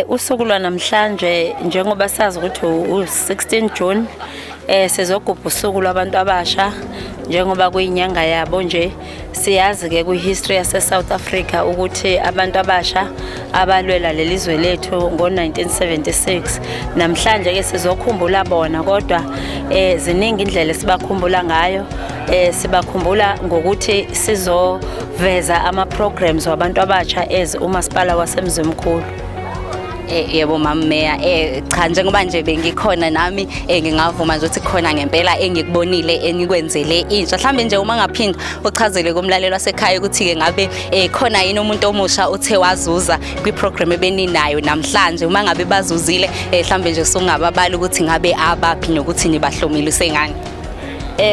Usuku lwanamhlanje, njengoba sazi ukuthi u-16 June, sizogubha usuku lwabantu abasha njengoba kuyinyanga yabo nje. Siyazi ke kwi-history yase South Africa ukuthi abantu abasha abalwela leli zwe lethu ngo-1976. Namhlanje ke sizokhumbula bona, kodwa ziningi indlela esibakhumbula ngayo. Sibakhumbula ngokuthi sizoveza ama programs wabantu abasha as umasipala waseMzimkhulu. Yebo mama Meya, cha, njengoba nje bengikhona nami, ngingavuma nje ukuthi khona ngempela engikubonile enikwenzele intsha. Mhlambe nje uma ngaphinda uchazele kumlaleli wasekhaya ukuthi ke ngabe khona yini umuntu omusha uthe wazuza kwi-program ebeninayo namhlanje? Uma ngabe bazuzile, mhlambe nje sungababala ukuthi ngabe abaphi nokuthi nibahlomile ngani.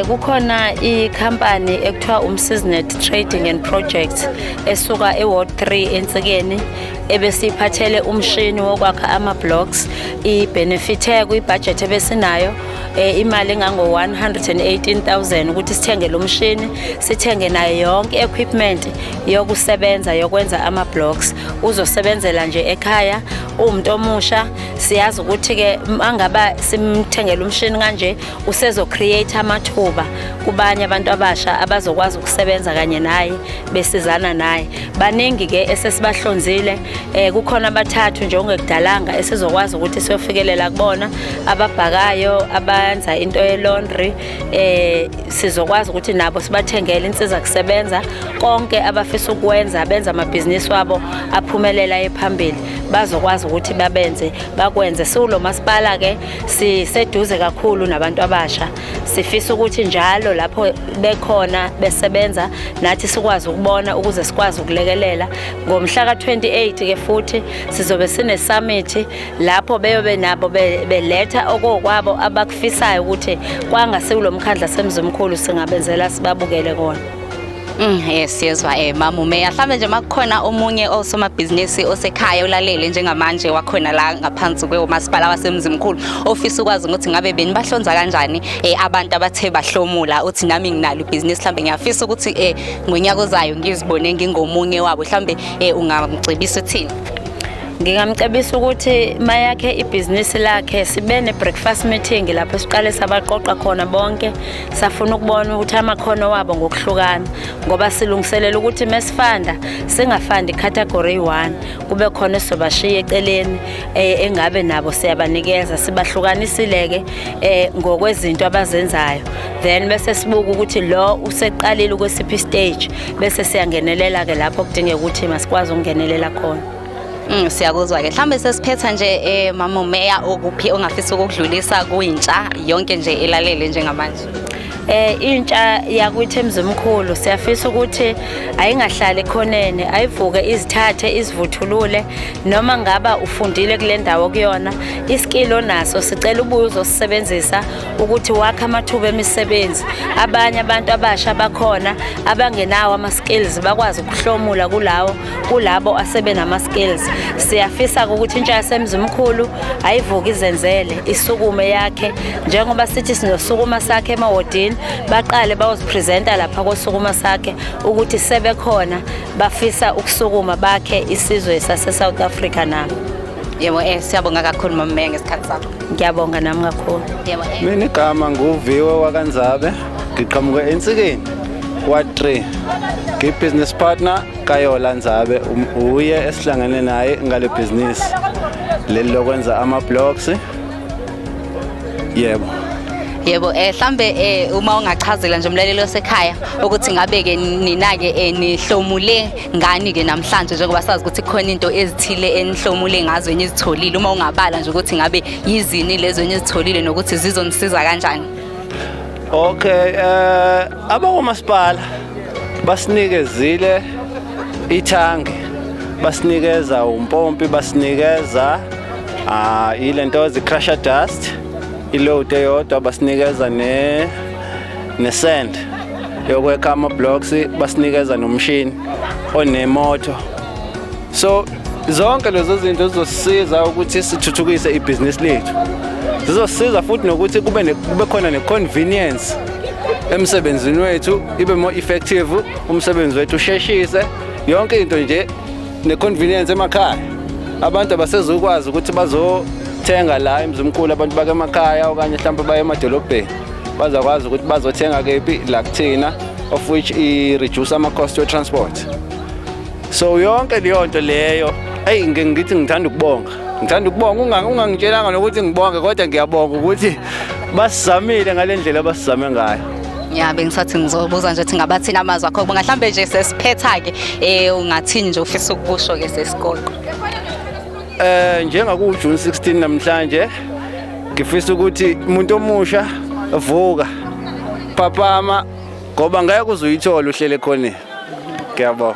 Kukhona ikhampani ekuthiwa Umsiznet Trading and Projects esuka eWard 3 eNtsikeni ebesiphathele umshini wokwakha ama blocks. Ibenefithe kwi-budget ebesinayo imali engango 118,000 ukuthi sithenge lo mshini, sithenge nayo yonke equipment yokusebenza yokwenza ama blocks. Uzosebenzela nje ekhaya umuntu omusha. Siyazi ukuthi ke mangaba simthengela umshini kanje, usezo create amathuba kubanye abantu abasha abazokwazi ukusebenza kanye naye, besizana naye. Baningi ke esesibahlonzile. Kukhona abathathu nje ongekudalanga esizokwazi ukuthi siyofikelela kubona, ababhakayo, abenza into ye laundry. Sizokwazi ukuthi nabo sibathengele insiza kusebenza, konke abafisa ukwenza, benza amabhizinisi wabo aphumelela ephambili, bazokwazi ukuthi babenze, bakwenze. Siwulo masipala ke siseduze kakhulu nabantu abasha. Sifisa ukuthi njalo lapho bekhona besebenza nathi sikwazi ukubona ukuze sikwazi ukulekelela. Ngomhla ka-28 ke futhi sizobe sine summit lapho beyobe nabo beletha okokwabo abakufisayo ukuthi kwanga siwulo mkhandla semzimkhulu singabenzela, sibabukele kona. Yes, siyezwa, mama uMeya. Mhlambe nje makukhona omunye osomabhizinisi osekhaya ulalele njengamanje wakhona la ngaphansi kwemasipala waseMzimkhulu ofisa ukwazi ukuthi ngabe benibahlonza kanjani abantu abathe bahlomula, uthi nami nginalo ibhizinisi, mhlambe ngiyafisa ukuthi ngonyaka ozayo ngizibone ngingomunye wabo, mhlambe ungamcebisa uthini? Ngingamcebisa ukuthi mayakhe ibhizinisi lakhe, sibe ne-breakfast meeting lapho siqale sabaqoqa khona bonke, safuna ukubona ukuthi amakhono wabo ngokuhlukana, ngoba silungiselela ukuthi mesifanda singafandi category 1, kube khona esizobashiya eceleni, engabe nabo siyabanikeza. Sibahlukanisile-ke ngokwezinto abazenzayo, then bese sibuka ukuthi lo useqalile kwesiphi stage, bese siyangenelela-ke lapho kudingeka ukuthi masikwazi ukungenelela khona. Siyakuzwa ke. Mhlambe sesiphetha nje, mama uMeya, okuphi ongafisa ukudlulisa kuyintsha yonke nje elalele njengamanje? Intsha yakuthi eMzimkhulu, siyafisa ukuthi ayingahlali ekhoneni, ayivuke, izithathe, izivuthulule. Noma ngaba ufundile kule ndawo kuyona, iskill onaso sicela ubuye uzosisebenzisa ukuthi wakhe amathuba emisebenzi. Abanye abantu abasha bakhona abangenawo ama skills bakwazi ukuhlomula kulawo kulabo asebenama skills. Siyafisa ukuthi intsha yaseMzimkhulu ayivuke, izenzele, isukume yakhe, njengoba sithi sinosukuma sakhe emawodini. Baqale bayozipresenta lapha kosukuma sakhe ukuthi sebekhona, bafisa ukusukuma bakhe isizwe sase South Africa nabo. Yebo, siyabonga kakhulu mama Meya ngesikhathi sakho. Ngiyabonga nami kakhulu. Yebo. Mina igama nguViwe wakaNzabe, ngiqhamuka eNtsikeni, Ward 3. Ngiyi-business partner kaYola Nzabe, uye esihlangene naye ngale business leli lokwenza ama-blocks. Yebo. Yebo, mhlambe uma ungachazela nje umlaleli osekhaya ukuthi ngabe ke nina ke nihlomule ngani ke namhlanje, njengoba sazi ukuthi khona into ezithile enihlomule ngazo enizitholile, uma ungabala nje ukuthi ngabe yizini lezo enizitholile nokuthi zizonisiza kanjani? Okay, abakomasipala basinikezile ithangi, basinikeza umpompi, basinikeza ilento zi-crusher dust, iload eyodwa, basinikeza ne sand yokwekha ama blocks, basinikeza nomshini onemoto. So zonke lezo zinto zizosisiza ukuthi sithuthukise ibhizinisi lethu. Zizosisiza futhi nokuthi kube khona ne-convenience emsebenzini wethu, ibe more effective umsebenzi wethu, usheshise yonke into nje, ne-convenience emakhaya. Abantu abasezukwazi ukuthi bazothenga la eMzimkhulu, abantu bake emakhaya okanye mhlawumbe baye emadolobheni, bazakwazi ukuthi bazothenga kephi? La kuthina, of which i-reduce ama-cost we-transport. So yonke leyo nto leyo, eyi, ngithi ngithanda ukubonga, ngithanda ukubonga. Ungangitshelanga nokuthi ngibonge, kodwa ngiyabonga ukuthi basizamile ngale ndlela abasizame ngayo. Ya, bengisathi ngizobuza nje ukuthi ngabathini amazwi akho. Kubonga mhlambe nje sesiphetha-ke, ungathini nje ufisa ukukusho-ke sesigoqo? Njengaku June 16 namhlanje, ngifisa ukuthi umuntu omusha, vuka, phaphama, ngoba ngeke uze uyithole uhlele khona. Ngiyabonga.